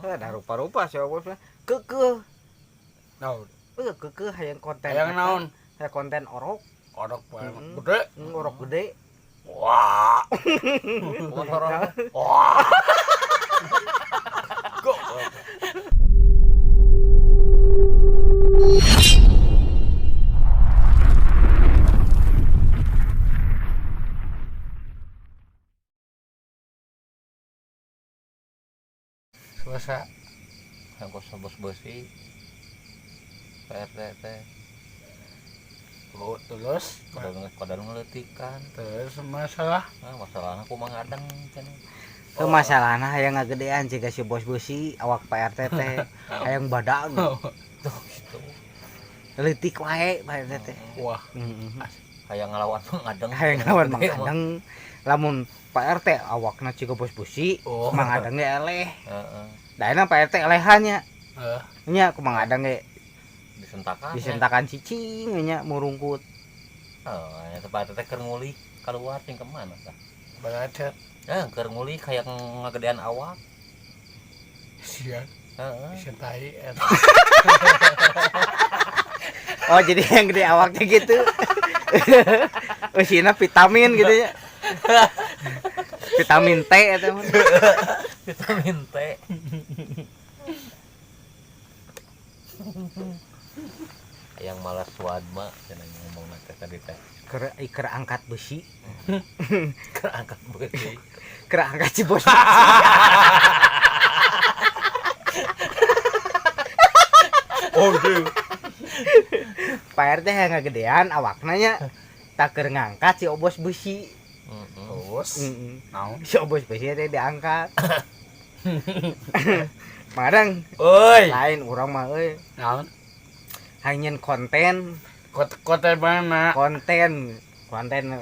Ada rupa-rupa si Obos mah. Keukeuh. Naon? Keukeuh hayang konten. Hayang naon? Hayang konten orok. Orok banget. Mm. Gede. Orok gede. Wah. Kumaha Wah. Go. Selesai. Yang kos bos besi. PRT teh. Oh, terus Kadang ngeletikan. Terus masalah. Nah, masalahna kumaha ngadeng cenah. Teu masalahna hayang ngagedean jiga si bos besi awak Pak RT teh hayang badag. Tuh gitu. Leutik wae Pak RT teh. Wah, Heeh. Hayang ngelawan Mang Adeng. Hayang ngelawan Mang Adeng. Lamun Pak RT awakna jiga bos besi, Oh. Mang Adeng ge eleh. Heeh. Da enak Pak RT elehannya. Heeh. Nya ku Mang Adeng ge Disentakan. Disentakan cicing nya murungkut. Oh, nya teh Pak RT teh keur ngulik keluar cing kemana tah? Belajar. Eh, keur ngulik hayang ngagedean awak. Sian. Heeh. Sian tai eta. Oh, jadi yang gede awaknya gitu. Eusina vitamin gitu ya. Vitamin T eta mah. Vitamin T. Yang malas wadma cenah ngomong teh tadi teh. Keur angkat besi. Keur angkat besi. Keur angkat si bos. Oh, iya. Pak RT yang ngagedean awakna nya tak keur ngangkat si obos besi. Heeh. Terus. Heeh. Naon? Si obos besi teh diangkat. Marang Oi. lain urang mah euy. Naon? Hayang konten. Konten mana? Konten konten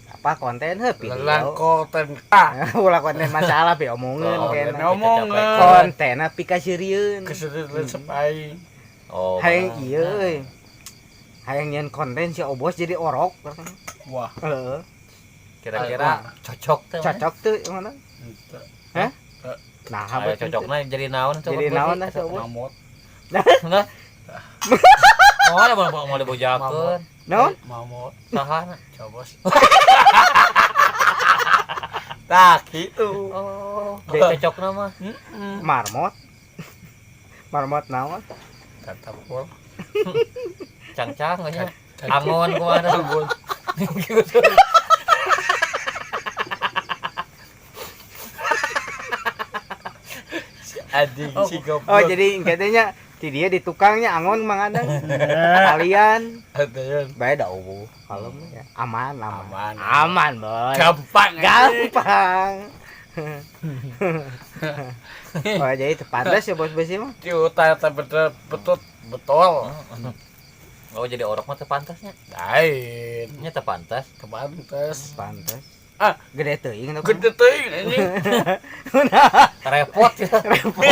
apa konten heuh video. Lelang konten ah. Ulah konten masalah pi omongeun Oh, kena. Omongeun. Konten pikasirieun. Kesedit resep aing. Oh. Hayang ieu euy. Hayang nyeun konten si Obos jadi orok. Wah. Heeh. Kira-kira cocok teh. Cocok tuh mana? Henteu. Hah? Nah, Ayo cocokna jadi naon coba. Jadi naon lah si Obos? Mamot. Nah. Oh, ada mau mau dibojakeun. Naon? Mamot. Saha? Cobos. Tah gitu. Oh, jadi cocokna mah. Marmot. Marmot naon? Tatapol. Cangcang nya. Angon kumaha Angon. Gitu. Si anjing si goblok. Oh, jadi katanya si dia di tukangnya angon Mang Adang. Kalian Atuh. bae da eueuh kalem ya. Aman, aman. Aman. Aman, boy. Gampang. Gampang. Oh, jadi pantas ya bos besi mah. Ciuta eta betul betul betul. Oh, jadi orok mah teu pantasnya. Lain. Nya teu pantas. Teu pantas. Pantas. Ah. Gede teuing teh. Gede teuing anjing. Repot ya. Repot.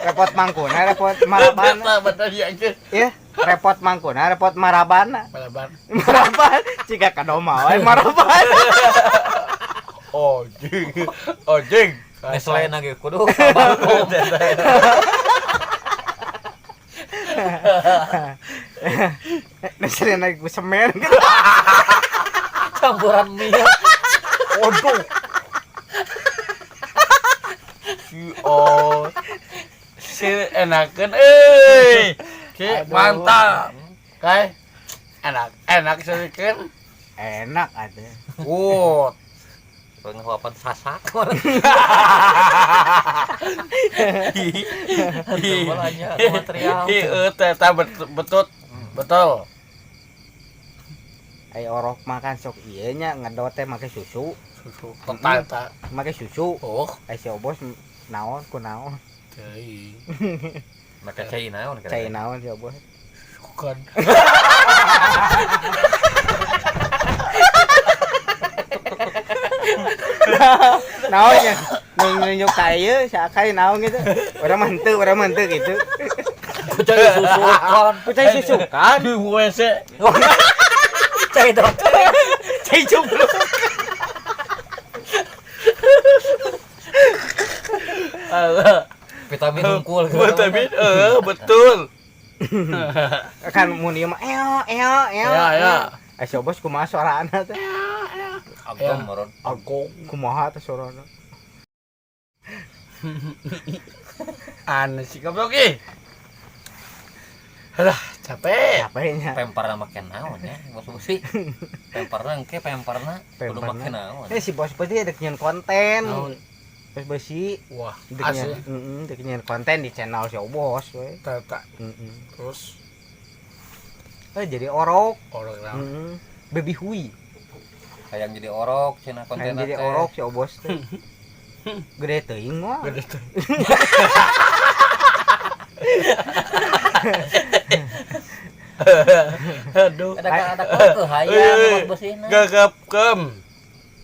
Repot mangkuna, repot marabana. Bener bener ya anjing. Ya, repot mangkuna, repot marabana. Malaban. Maraban jika kadoma wae maraban. Ojing. Ojing. Nesle lagi kudu sabangkong. Nesle lagi ku semen gitu. Campuran mie. Waduh. Si oh. Si enakeun euy. Si mantap. Kai enak enak sedikit. Enak ada. Wut. Penguapan sasak. Bolanya material. Ieu teh betul betul. Ai orok makan sok ieu nya ngedot teh make susu. Susu total ta. Make susu. Oh. Ai si Obos naon ku naon? Teuing. Make cai naon kira. Cai naon si Obos? Bukan. Naon nya? Nunjuk ka ieu si Akai naon gitu. Urang mah henteu, urang mah henteu gitu. Ku cai susukan. Ku cai susukan. Di WC. Cai dokter. Cai cubluk. Alah. Vitamin hungkul gitu. Vitamin betul. Kan mun ieu mah eo eo eo. Ya ya. Eh si Obos kumaha suarana teh? Agom moron. Aku Kumaha teh suarana? Aneh sih goblok ih. Alah, capek. Capeknya. Pemparna make naon ya, bos besi. Pemparna engke pemparna kudu Pemparna. make naon. Eh si bos besi ada nyian konten. Naon? Bos besi Wah, dek asli. nyian, heeh, dek nyian konten di channel si Obos we. Tata Heeh. terus Eh jadi orok. orang naon? Heeh. Baby hui. Hayang jadi orok cenah Hayang konten jadi orok si Obos teh. Gede teuing mah. Gede teh. Aduh. Ada ada ke hayang bos besina. Gagap kem.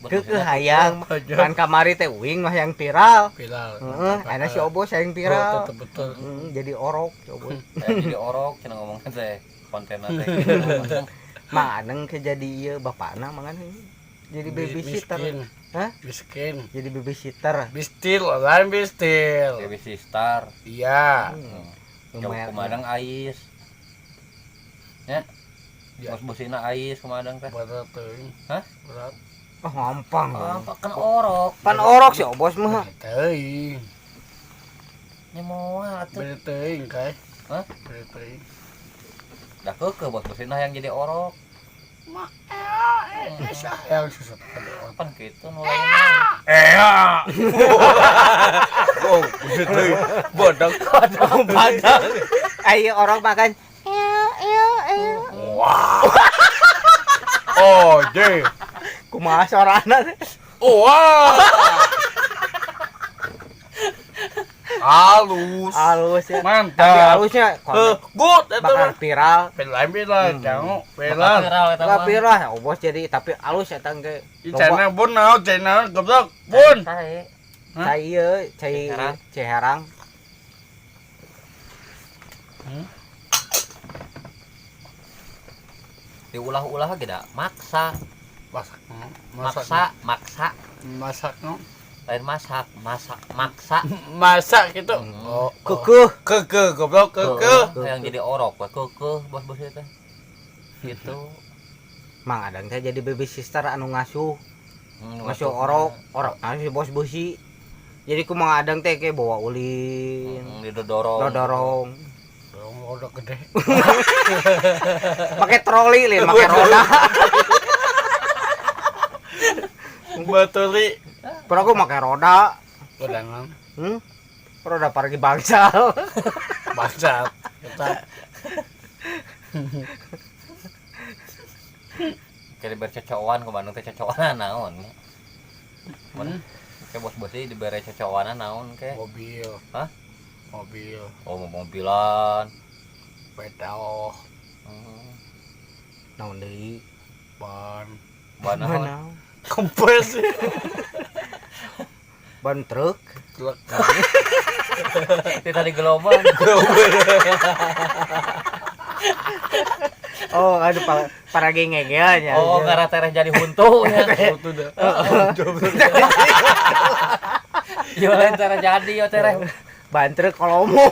Keukeuh hayang kan kamari teh uing mah yang viral. Viral. Heeh, ana si Obos yang viral. Betul betul. Heeh, jadi orok si Obos. Hayang jadi orok cenah ngomong teh kontenna teh. Mang Aneng ke jadi ieu bapana mangan jadi babysitter. Miskin. Hah? Miskin. Jadi babysitter. Bistil, lain bistil. Baby sister. Iya. Jauh Lumayan. kumadang ais. Ya. Ya. Bos besina ais kumadang teh. Berat teuing. Hah? Berat. Oh, gampang. Apa kan orok. Pan orok si Obos mah. Berat teuing. Nya moal atuh. Berat teuing kai. Hah? Berat teuing. Dah keukeuh bos besina hayang jadi orok. Mak yang susah. Pan kitu nu lain. Eh. Oh, berat teuing. Bodong. Padahal ayo orok makan. Eo eo eo. Wah. Oh, je. Kumaha sorana teh? Wah. Halus. Halus ya. Tapi Mantap. halusnya Good eta bakal mah. viral. Viral viral, jangan Bakal viral. viral eta Bakal mah. viral ya Obos jadi tapi halus eta ge. Di channel bun naon channel goblok bun. Sae. Hah? Cai ieu, cai Ciherang. Ciherang. Diulah-ulah ge da maksa, Masak masak maksa, maksa, masak no. lain masak, masak, maksa. Masak gitu. Oh, Kekeuh. keke goblok keke. Yang jadi orok we keukeuh bos bos teh. Gitu. Mang Adang teh jadi baby sister anu ngasuh, Hmm, ngasuh orok, orok anu si bos besi. Jadi ku Mang Adang teh kayak bawa ulin, Didorong. dodorong. Dong udah gede. Pakai troli lin, pakai roda. Batuli. Pero aku pakai roda. Udah Hmm? Roda pargi bangsal. Bangsat. Kita Kayak diberi cocokan ke Bandung teh cocokan naon. Mana? Kayak bos bos diberi cocokan naon ke? mobil. Hah? Mobil, Oh, mobilan. sepeda, Hmm. Naon deui? ban. Ban naon? Naon? Kempes. Ban truk. Truk. Di tadi gelombang. Oh, aduh para gengegel nya. Oh, karena tereh jadi huntu ya. Itu dah. Yo lain tereh jadi yo tereh. Ban truk kolomo.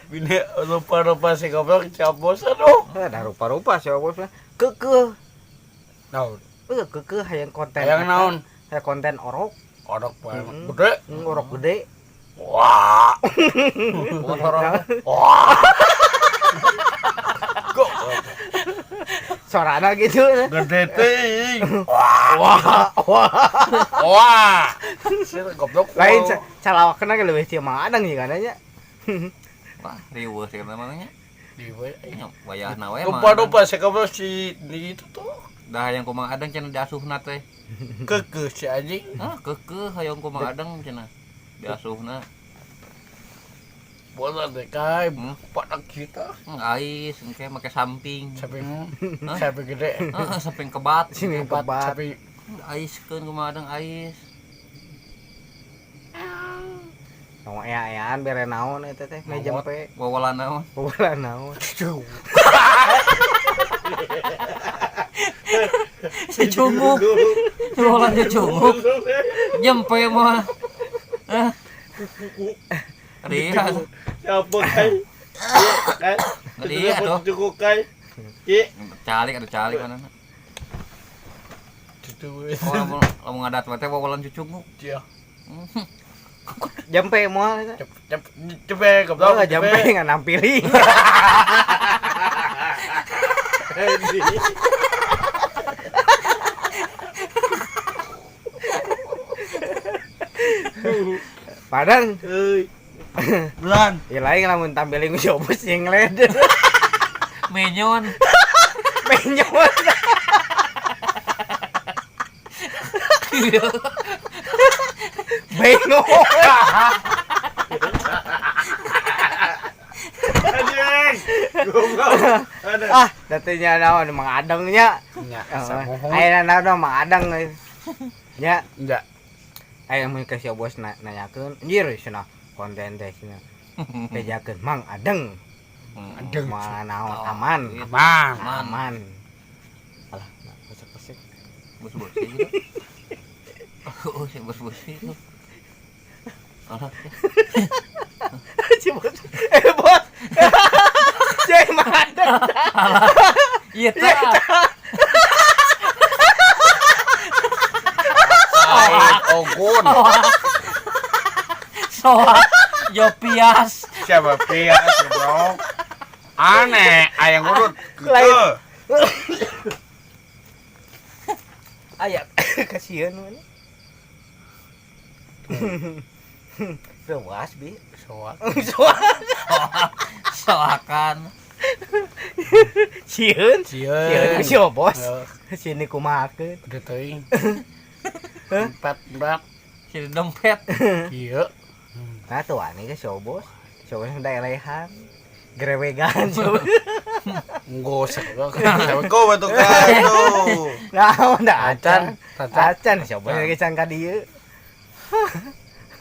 Bini rupa-rupa si goblok cabos aduh. Ada rupa-rupa sih bos. Kekeuh. Naon? Kekeuh hayang konten. Hayang naon? Hayang konten orok. Orok banget. Mm. Gede. Orok gede. Wah. Kumaha orok? Wah. Kok Sorana gitu. gede teuing. Wah, wah. Wah. Sir goblok. Lain calawakna ge leuwih ti Mang Adang juga nya. Wah, riweuh sih namanya. Di we. Nya wayahna we mah. Rupa-rupa si goblok si di itu tuh. Dah hayang ku Mang Adang cenah diasuhna teh. Kekeh si anjing. Hah, keukeuh hayang ku Mang Adang cenah diasuhna. Bola deh kai. Hmm. Padak kita. Ais engke make samping. Sapi sapi gede. Heeh, samping kebat. Sini kebat. Sapi Aiskeun ku Mang Adang ais. Tong ea-eaan bere naon eta teh ngejempe. Wawalan naon? Wawalan naon. Cucunguk. Wowolan cucunguk. Jempe mah. Eh. Dia. Siapa kai? Kai. Dia tuh. Cukup kai. Ki. Calik aduh calik mana. Cucu. Oh, lamun ngadat mah teh wowolan cucunguk. Iya. Jampe moal eta. Cepet goblok. Oh, jampe ngan nampili. Padahal Euy. Bulan. ya lain lamun tampiling ku bos yang led. Menyon. Menyot. Bengok. Anjing. Goblok. Ada. Ah, datanya naon Mang Adengnya. Nya, Ayeuna naon Mang Adeng. Nya, Enggak. aya mun ka si bos nanyakeun, anjir cenah konten teh cenah. Bejakeun Mang Adeng. Adeng. Moal naon aman. Aman. Aman. Aman. Alah, pesek-pesek. Bos-bos gitu. Oh, si bos-bos itu. Alah. Si bos. Eh, bos. Cek Mang Adeng. Iya tah. Aing ogun. Soak. Jopias. Siapa pia goblok. Aneh, ayang urut. Lain. Aya kasihan mana. Rewas bi. Soak. Soak. Soakan. Sieun. Sieun ku si bos. Sini kumahakeun. Udah teuing. Empat empat. Si dompet. Iya. Nah tuh aneh ke si bos. Si bos udah elehan. Grewegan si bos. Ngosek goblok. Assalamualaikum warahmatullahi wabarakatuh. Nah, udah acan. Acan. Acan si bos lagi can ka dieu.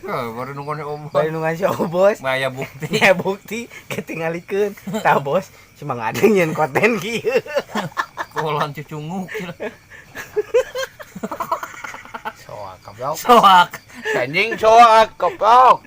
Oh, baru nunggu om. Bari nungguan si bos. Maya bukti. Ya bukti ketinggalikeun. Tah bos, si Mang Adeng nyeun konten kieu. Kolan cucunguk. Soak goblok. Soak. Anjing soak goblok.